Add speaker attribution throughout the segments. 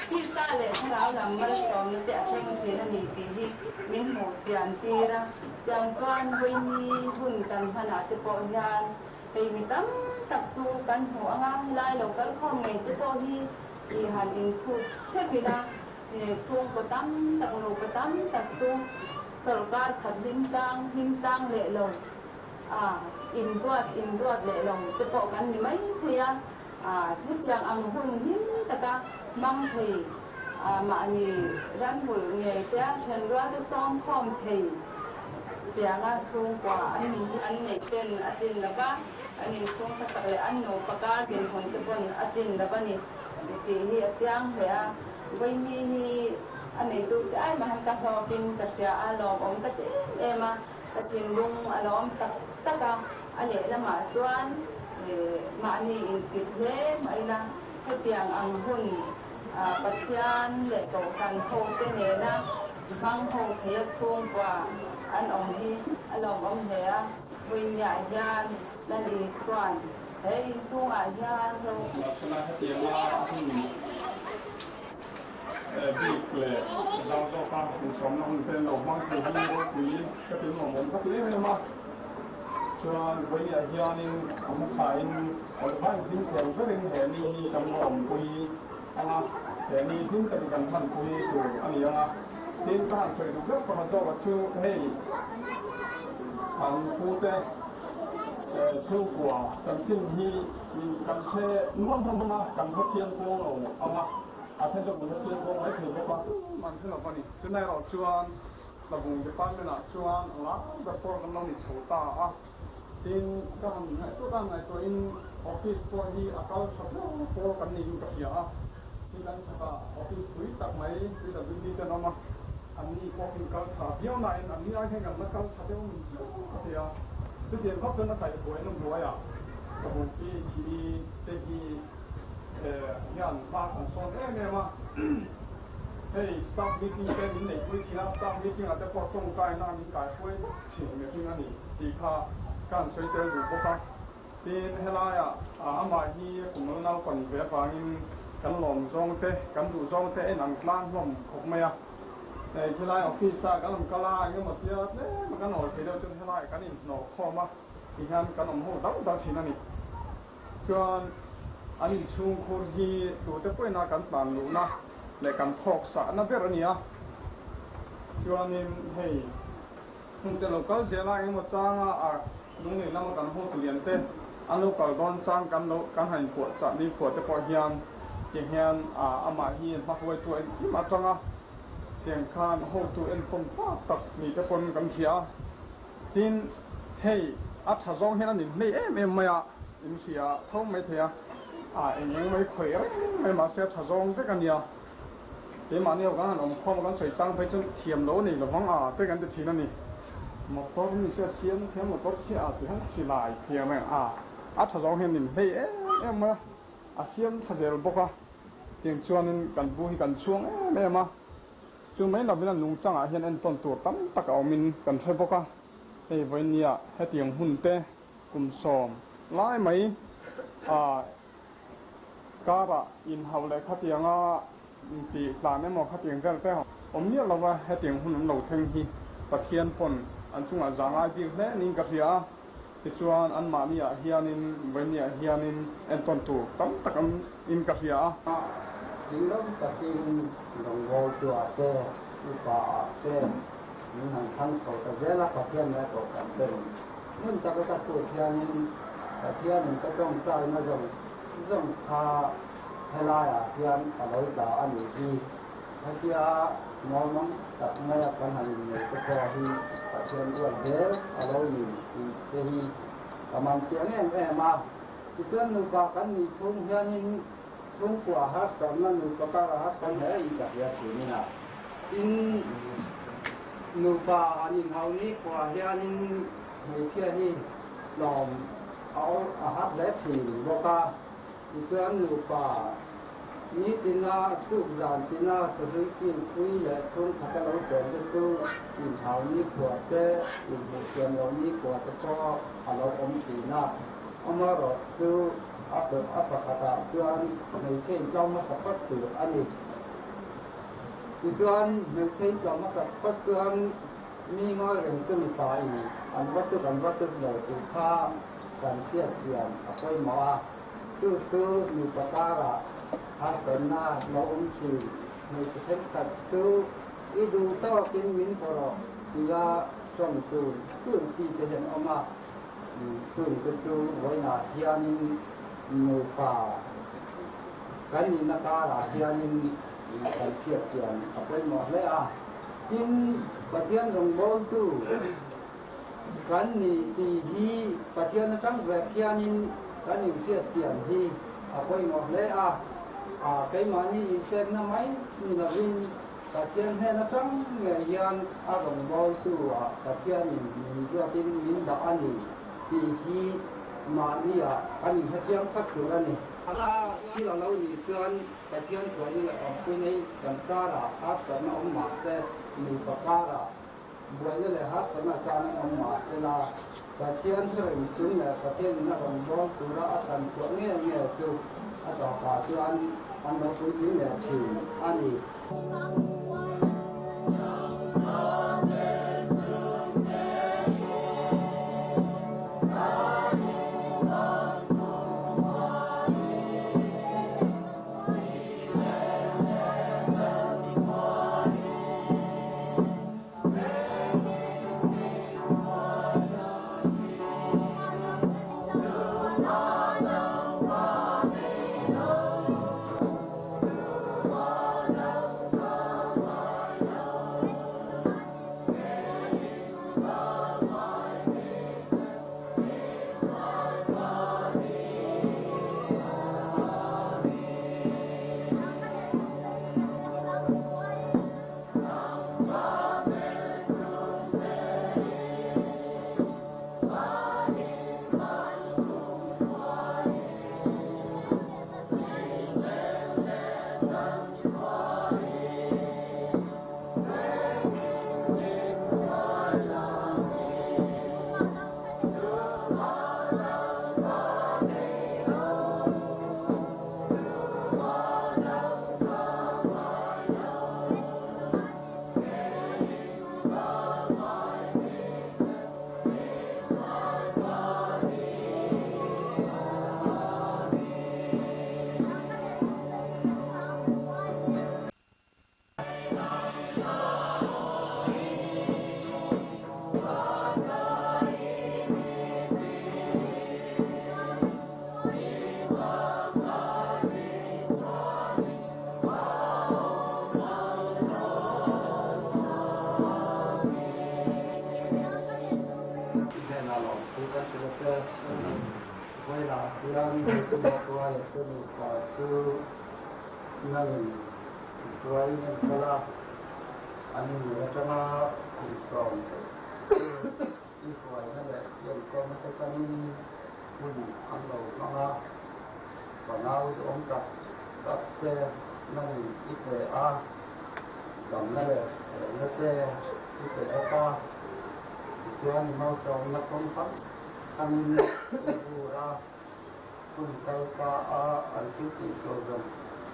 Speaker 1: Tisa leh thlarau lam malsawmna te a thleng thin a ni tih hi min hmuh chian tir a. Tiang chuan vawiini hun kan hmanah te pawh hian hei mi tam tak chu kan hmuh anga helai lo kal khawm ngei te pawh hi i han inchhut hrep ila, chhungkaw tam tak, nupa tam tak chu sawrkar khat hlim tlang hlim tlang leh lo a inruat inruat leh lo te pawh kan ni mai thei a. Hetiang ang hun hlim taka hmang thei, mahni ranhulh ngei te a thenrual te sawm khawm thei tianga chhungkua an ni hi an neih ten a tlin lo va, an inchhung hmasak leh an nupa kar dinhmun te pawn a tlin lo a ni tih hi a chiang hle a. Vawiini hi a neitute ai mahan ka hlawkin ka hria a, lawmawm ka ti em em a, ka thinlung a lawm tak tak a. A lehlamah chuan mahni insit hle mai la, hetiang ang hun Pathian leh Kohhran hote nena hmang ho theia chhungkua an awm hi a lawmawm hle a. Vawiiniah hian Lal Isua'n he inchhungah hian ro.
Speaker 2: Mahsela hetianga hun bik leh zau zawka insawmna hun te lo hmang thei hi ropui ka ti nuamawm tak em em a. Chuan vawiah hianin a hmasain Awlhai hlim thiam berin he ni hi kan va awmpui ang a, he ni hlim takin kan hmanpui tur a ni ang a. Tin, ka han sawi duh ber pakhat zawkah chu hei an pute chhungkua chanchin hi kan hre nuam hlawm ang a, kan hre chiang kuang lo ang a, a then chu kan hre chiang kuang mai thei bawk a. An hre lo va ni. Tunah erawh chuan Tlabung department ah chuan a lai ber pawh kan lo ni chho ta a, tin ka han ngaihtuah ka han ngaihtuahin office pawh hi a kal tha viau pawl kan niin ka hria a, tin kan chhakah office pui tak mai PWD te an awm a, an ni pawh hi kal tha viau nain an ni ai hian kan la kal tha deuh min chiang ka ti a, chutiang khawp chuan a kaihbuaina hnuaiah Tlabung PHE te hi hian hma kan sawn em em a. Hei staff meeting te min neihpui thin a, staff meeting ah te pawh tawngtaina min kaihruai vek thin mihring a ni tih kha ka han sawi tel duh bawk a. Tin, helaiah amah hi kum lo naupan ve avangin kan lawm zawng te, kan duh zawng te en ang tlang hlawm khawp mai a. Hei khilai office ah kan rawn kal a, eng emaw tia tlem a kan awl thei deuh chuan helaiah kan inhnawh khawm a, tihian kan awm ho dauh dauh thin a ni. Chuan an inchhungkhur hi tute pawhin a kan tlan luhna leh kan thawk sahna ber a ni a. Chuanin hei hmun te lo kal zel a, engemaw changa a lunglei lama kan hotu lian te an lo kal dawn chang kan lo kan han inphuah chah ni phuah te pawh hian ti hian amah hi hmahruaitu engkim atanga tiang khan hotu enkawl tak tak ni te pawn kan hria a. Tin, hei a tha zawng hian a nin hlei em em mai a, in hria tho mai thei a, a eng eng mai khawih reng mai mahse a tha zawng vek a nia. Keimahni ho kan han awm khawm a, kan sawi chang phei chuan thiam lo a nei lovang a te kan ti thin a ni. Motor ni se a siam thiam motor chhiah a ti hian silai thiam em a, a tha zawng hian a nin hlei em em mai a, a siam tha zel bawk a, tiang chuanin kan bu hi kan chhuang em em a. Chu mai lovin a nungchangah hian entawn tur tam tak a awmin kan hre bawk a, hei vawinia hetiang hun te kum sawm lai mai a karah inhauh leh khatianga intih tlan emaw khatiang vel te awm miah lova hetiang hun an lo thleng hi Pathian pawn an chungah za ngai bik hle niin ka hria a, tichuan anmahniah hianin vawinia hianin entawn tur tam tak an in ka hria a.
Speaker 3: Thinlung takin Dawngbawl tuah te, upa ah te min han thlang chho ta zel a, Pathian leh tawh kan ten. Hmun taka ka chhut hianin Pathianin ka tawngtaina zawng zawng kha helaiah hian a lo tla a nih hi. Hetia mawlmang tak maia kan han innei te pawh hi Pathian ruat zel a lo ni tih te hi ka man chiang em em a. Tichuan nupa kan nih chhung hianin Chhungkua harsatna nupa kara harsat hle in ka hria thin a. Tin, nupa an inhau nikhua hianin hmeichhia hi tlawm a a har hle thin bawk a. Tichuan nupa nitina tuk zan tina sahlui kilpui leh chhungkhata lo chen te chu inhau nikhua te, inhmuhsiam loh nikhua te pawh a lo awm thin a. Amaherawhchu, A tawp a pakhatah chuan hmeichhe intlawm hmasa phawt tur a ni. Tichuan hmeichhe in tlawm hmasak phawt chuan mi ngawi reng chu mipa in an va tut an va tut lo tih kha kan hriat chian a pawimawh a. Chu chu mipa karah harsatna lo awm thin. Hmeichhe thenkhat chu i duh tawkin min haw rawh tia sawm tun tun si te hian awm a. Chungte chu vawiinah hianin nupa kan nihna karah hianin kan hriat chian a pawimawh hle a. Tin, Pathian rawngbawltu kan ni tih hi Pathian atang vek hianin kan inhriat chian hi a pawimawh hle a. Keimahni inhriatna mai ni lovin Pathian hnen atang ngei hian a rawngbawltu ah Pathianin min ruatin min dah a ni tih hi mahniah kan inhrechiang phawt tur a ni. A thil a lo nih chuan Pathian hruaina leh awmpuina hi kan karah harsatna awm mah se, nupa karah buaina leh harsatna changin awm mah se la, Pathian thureng chung leh Pathianin a rawngbâwl tura a tan chhuah nge nge chu a tawpah chuan an lo puitling leh thin a ni. I hnenah lawmthu kan hrilh a che. Vawilah hian Hmuhtuaia te nupa chu nangin i hruai en kal a, an inneih atanga kum sawm chu i hruaina leh i enkawlna te tangin hun an lo hmang a, fanau duhawm tak tak te nangin i pe a, damna leh hriselna te i pe bawk a, tichuan i malsawmna kawng tam tangin i vur a. Hun kal ta a an thil tih sual zawng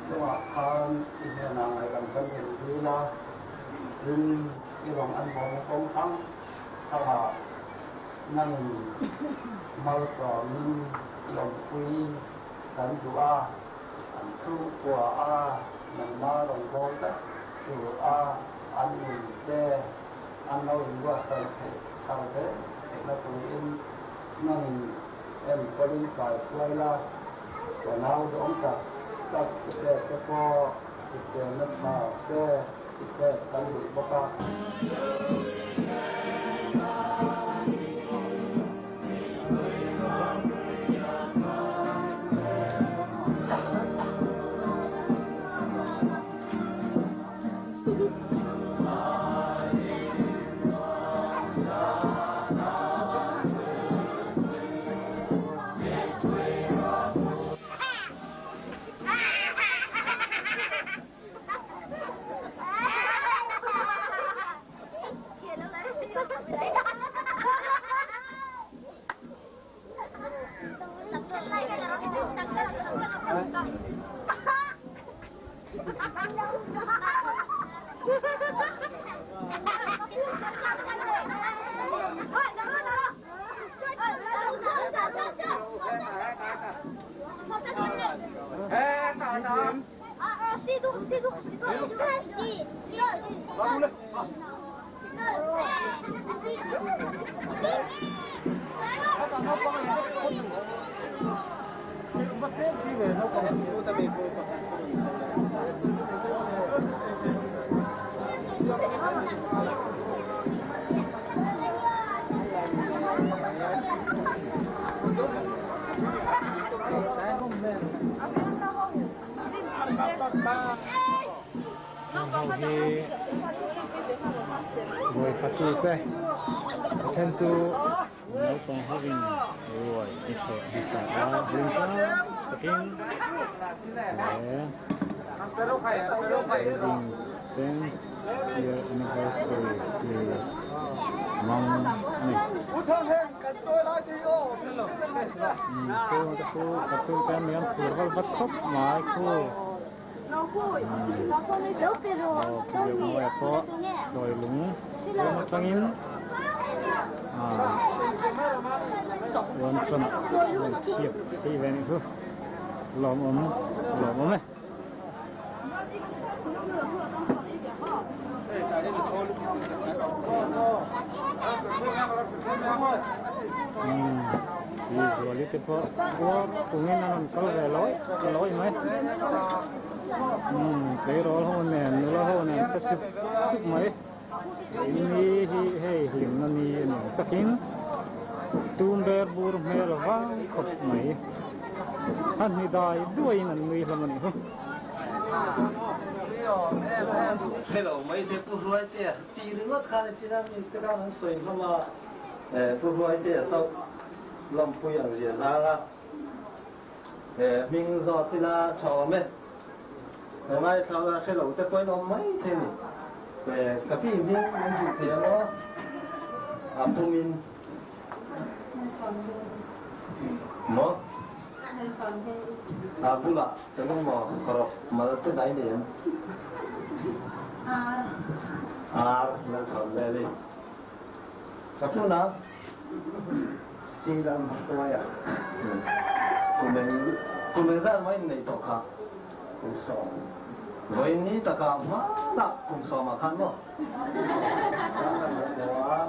Speaker 3: zawngah khan i hnenah ngaihdam kan rawn dil a, tin i rawn an bawlna kawng hrang hrangah nangin malsawmin i awmpui kan duh a, an chhungkua a nangma rawn bawl vek tur a an nun te an lo inbuatsaih theih chho zel theihna turin nangin Enkawlin kai hruai la, ka nau duhawm tak tak i pek te pawh i chenna tha te i pek kan duh bawk a.
Speaker 4: Heng ho hi ruai fatu te a then chu naupang hovin ruai an chhuah hmasa a hlim tlang takin leh wedding tenth year anniversary tih mang a ni. Khu te khu fatu te an ni an phur val vat khawp mai khu. Aw Biakmawia pawh chawi lung lam atangin ah uan tawnah a rawn khiap phei ve a nih chu lawmawm lawmawm e. Umm hi zuali te pawh kuar kungin an rawn kal ve lawi lawi mai umm tleirawl ho nen nula ho nen te sup sup mai ni hi hei hlimna ni a ni ang takin tum ber bur hmel vang khawp mai a hni dai duaiin an nui hlawm a nih chu.
Speaker 3: Hello mai te Pu Hruaitea tih ringawt khan a chin a mi te khan an sawi hlawm a, Pu Hruaitea chauh lawmpui ang zia zang a, hming zawt ila tha awm e, ka ngaithla la hre lo te pawhin awm mai thei ni, ka pi hming min hrilh thei ang aw, a pumin maw? A bulah ka lung maw rawk mal te dai nei em? Ar lal chhawn vel i. Ka hmun a si lam hruai a. Kum eng kum engzat maw in neih tawh kha? Kum sawm. Vawiin ni takah hmanah kum sawmah khan maw? Sangha sawmhmuh a.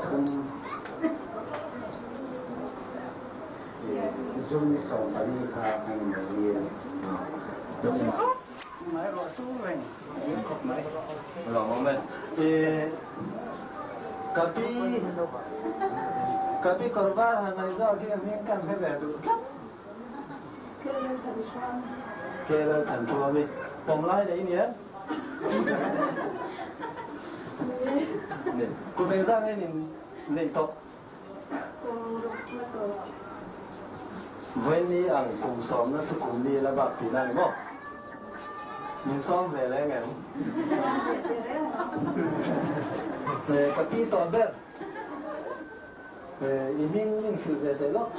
Speaker 3: 23 June 14 kha a ni mai a. Lawm e. Ka pi ka pi kawr var han mai zawk hi a hming kan hre ve duh tlat. Ke lal than thuam i pawm lai nei nia. Kum engzah nge nin neih tawh? Vawiin ang kum sawmna chu kum li la bak tihna a ni maw? Min sawm ve leng em? Ka pi tawh ber. I hming min hrilh ve teh lawk.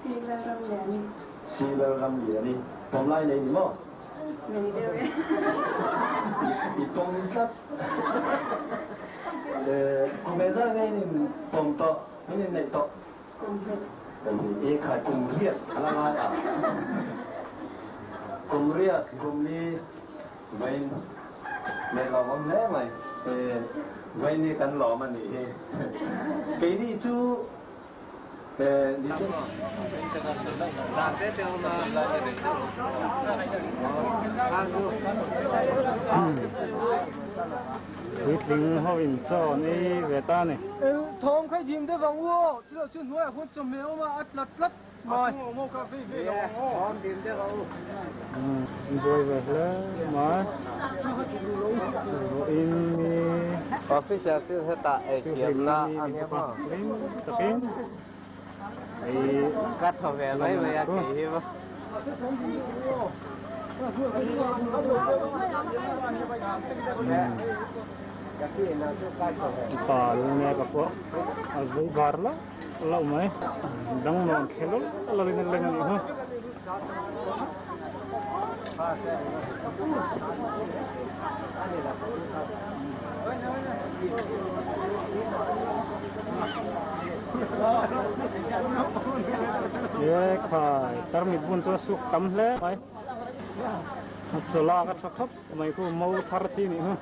Speaker 1: Si Lalramliani.
Speaker 3: Si Lalramliani. Pawm lai nei ni maw?
Speaker 1: Nei deuh e.
Speaker 3: I pawm tlat. Kum engzat nge in pawm tawh, in inneih tawh?
Speaker 1: Kum hnih.
Speaker 3: Kum hnih. E khai kum riat a la ngai a. Kum riat, kum li vawiin leh lawmawm hle mai. Vawiin hi kan lawm a nih hi. Keini chu
Speaker 4: Puitling ho in chaw an ei ve ta a ni.
Speaker 2: Thawm kha i dim deuh ang u aw, chilo chu hnuaiah khuan chawhmeh a awm a, a tla tlat mai.
Speaker 4: An buai ve hle mai. Vawiin ni
Speaker 3: Officer chu hetah ei
Speaker 4: chu
Speaker 3: siam
Speaker 4: hlimna
Speaker 3: la
Speaker 4: ni
Speaker 3: a
Speaker 4: ni
Speaker 3: nia
Speaker 4: bawk a,
Speaker 3: maw?
Speaker 4: hlim takin ei
Speaker 3: Ka thaw ve mai
Speaker 4: hlawm
Speaker 3: mai a
Speaker 4: ang chu.
Speaker 3: kei hi maw.
Speaker 4: Pa lungnek a pawh a vei var lo. Loh mai dang nuam thleng lawlh lawlh in a leng a nih hi. E khai tarmit bun chu a suk tam hle mai a chaw lak a tha khawp mai khu mo thar chi nih hu.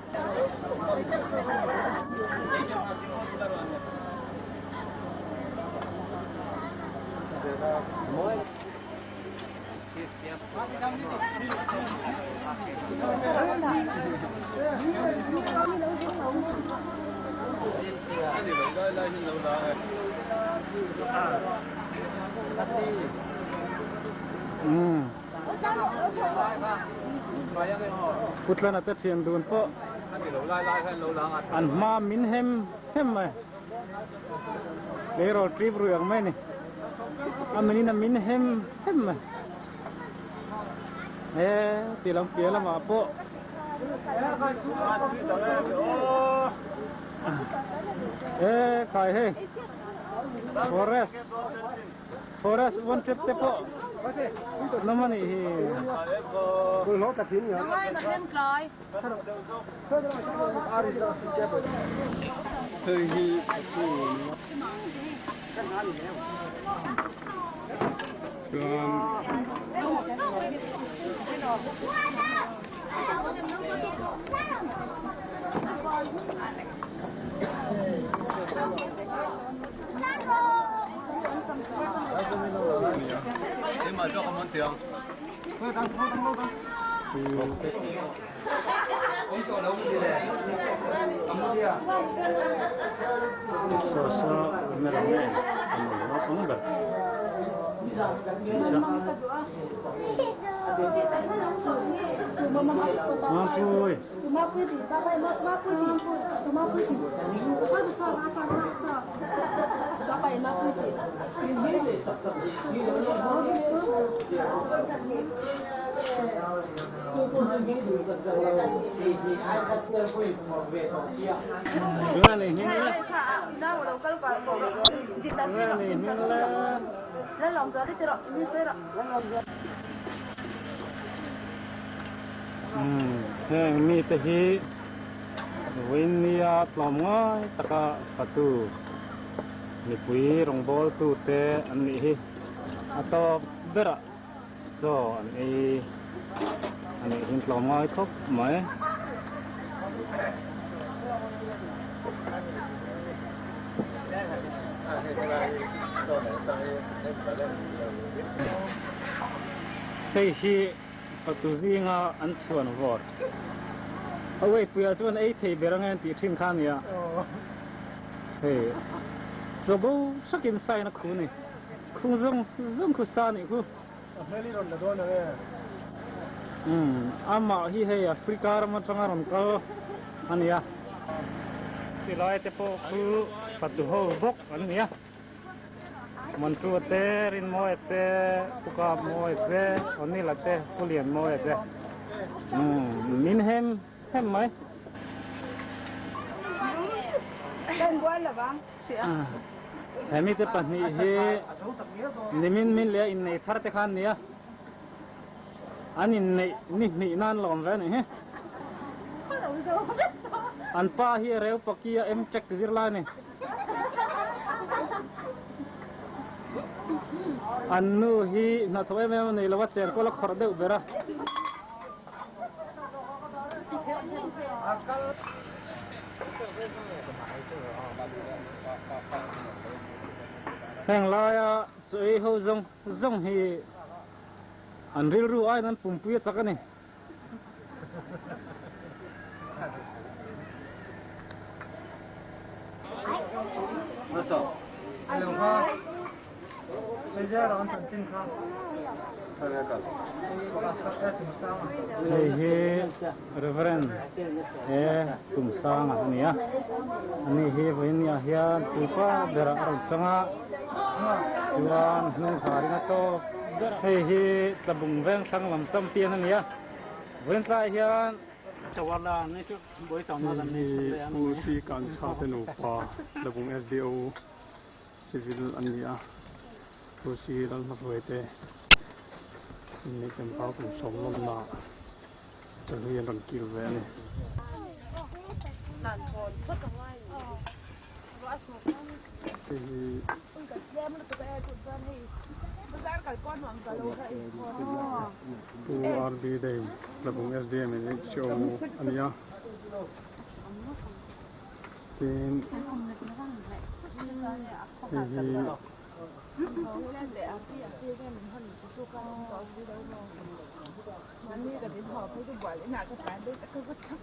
Speaker 4: Putlana te thian dun pawh an hma min hem hem mai. Tleirawl trip rui ang mai a ni. A min in a min hem hem mai. He ti lam piah lamah pawh he khai hei forest forest wanted te pawh an awm a nih hi. Saw saw camera man a nei naupang ber tih sa Mampui Heng mite hi vawinia tlawm ngai taka fatu mipui rawngbawltute an nih hi a tawp berah. Chaw an ei a nih hi tlawm ngai khawp mai. Hei hi fatu zinga an chhuan vawr. A uaipuiah chuan ei thei ber ange an tih thin kha a nia. Hei chaw bo hrakin sign a khu a ni. Khung zawng zawng khu sa nih khu.
Speaker 2: A hmel i rawn la dawn ang e.
Speaker 4: Umm amah hi hei Africa ram atanga rawn kal a nia. Tilai te pawh khu fatu ho bawk an nia. Mantua te, Rinmawia te, Pukapmawia te, Onila te, Pulianmawia te. Umm min hem hem mai. He mite pahnih hi nimin min leh a innei thar te kha an ni a, an inneih ni hnih nan lawm ve a nih hi. An pa hi a reu paki a M-Tech zirlai a ni. An nu hi hnathawh em em a nei lo a, chenkawl a khawrh deuh ber a. Heng laia chaw ei ho zawng zawng hi an rilru aiin an pumpui a chak a ni. Hei hi Reverend E Tumsanga a ni a, ani hi vawinia hian puipa berah a rawn tang a, chuan hnung harin a tawp ber a. Hei hi Tlabung Vengthlang lam champion a ni a, vawiin tlaiah hian
Speaker 2: Hei hi Pu Srikanchha te nupa Tlabung SDO Civil an ni a, Pu Sri Lalhmahruai te. Inneih champau kum sawm lawmna ah chawhlui an rawn kil ve a ni. Hei hi Pu RB Day Tlabung SDM in HO a ni a. Tin hei hi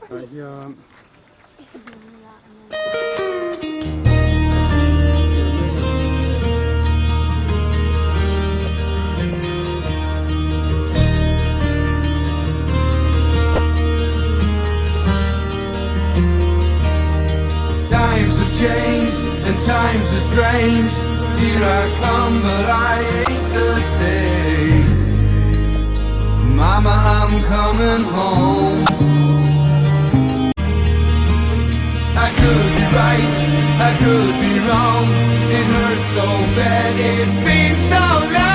Speaker 2: tah hian
Speaker 5: Times have changed and times are strange. Here I come, but I ain't the same. Mama, I'm coming home. I could be right, I could be wrong. It hurts so bad, it's been so long.